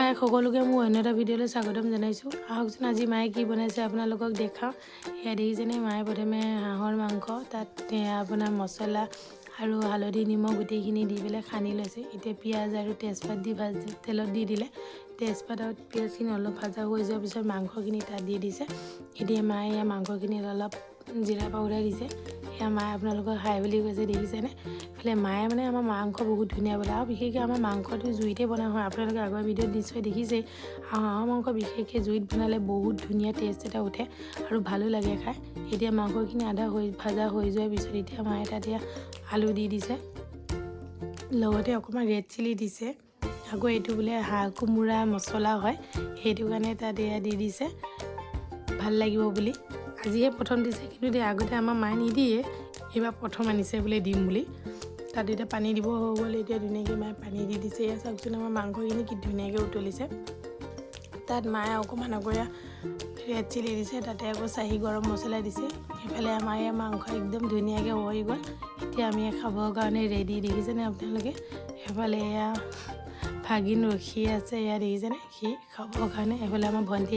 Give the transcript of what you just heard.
হাই সকলোকে, মোৰ অন্য এটা ভিডিঅ'লৈ স্বাগতম জনাইছোঁ। আহকচোন, আজি মায়ে কি বনাইছে আপোনালোকক দেখাওঁ। সেয়া দেখিছেনে, মায়ে প্ৰথমে হাঁহৰ মাংস তাত এয়া আপোনাৰ মছলা আৰু হালধি, নিমখ গোটেইখিনি দি পেলাই সানি লৈছে। এতিয়া পিঁয়াজ আৰু তেজপাত দি ভাজি তেলত দি দিলে। তেজপাত আৰু পিঁয়াজখিনি অলপ ভাজা হৈ যোৱাৰ পিছত মাংসখিনি তাত দি দিছে। এতিয়া মায়ে এয়া মাংসখিনিত অলপ জিৰা পাউডাৰ দিছে। সেয়া মায়ে আপোনালোকক হাই বুলি কৈছে, দেখিছেনে? ইফালে মায়ে মানে আমাৰ মাংস বহুত ধুনীয়া বনায় আৰু বিশেষকৈ আমাৰ মাংসটো জুইতে বনোৱা হয়। আপোনালোকে আগৰ ভিডিঅ'ত নিশ্চয় দেখিছেই। আৰু হাঁহৰ মাংস বিশেষকৈ জুইত বনালে বহুত ধুনীয়া টেষ্ট এটা উঠে আৰু ভালো লাগে খাই। এতিয়া মাংসখিনি আধা হৈ ভাজা হৈ যোৱাৰ পিছত এতিয়া মায়ে তাত এতিয়া আলু দি দিছে, লগতে অকণমান ৰেড চিলি দিছে। আকৌ এইটো বোলে হাঁহ কোমোৰা মছলা হয়, সেইটো কাৰণে তাত এয়া দি দিছে ভাল লাগিব বুলি। আজিহে প্ৰথম দিছে কিন্তু দেই, আগতে আমাৰ মায়ে নিদিয়ে। এইবাৰ প্ৰথম আনিছে বোলে দিম বুলি। তাত এতিয়া পানী দিব হৈ গ'ল। এতিয়া ধুনীয়াকৈ মায়ে পানী দি দিছে। এয়া চাওকচোন, আমাৰ মাংসখিনি কি ধুনীয়াকৈ উতলিছে। তাত মায়ে অকণমান আকৌ ৰেড চিলি দিছে, তাতে আকৌ চাহী গৰম মছলা দিছে। সেইফালে আমাৰ এয়া মাংস একদম ধুনীয়াকৈ হৈ গ'ল। এতিয়া আমি খাবৰ কাৰণে ৰেডি, দেখিছেনে আপোনালোকে? সেইফালে এয়া ভাগিন ৰখি আছে, এয়া দেখিছেনে, সি খাবৰ কাৰণে। এইফালে আমাৰ ভণ্টি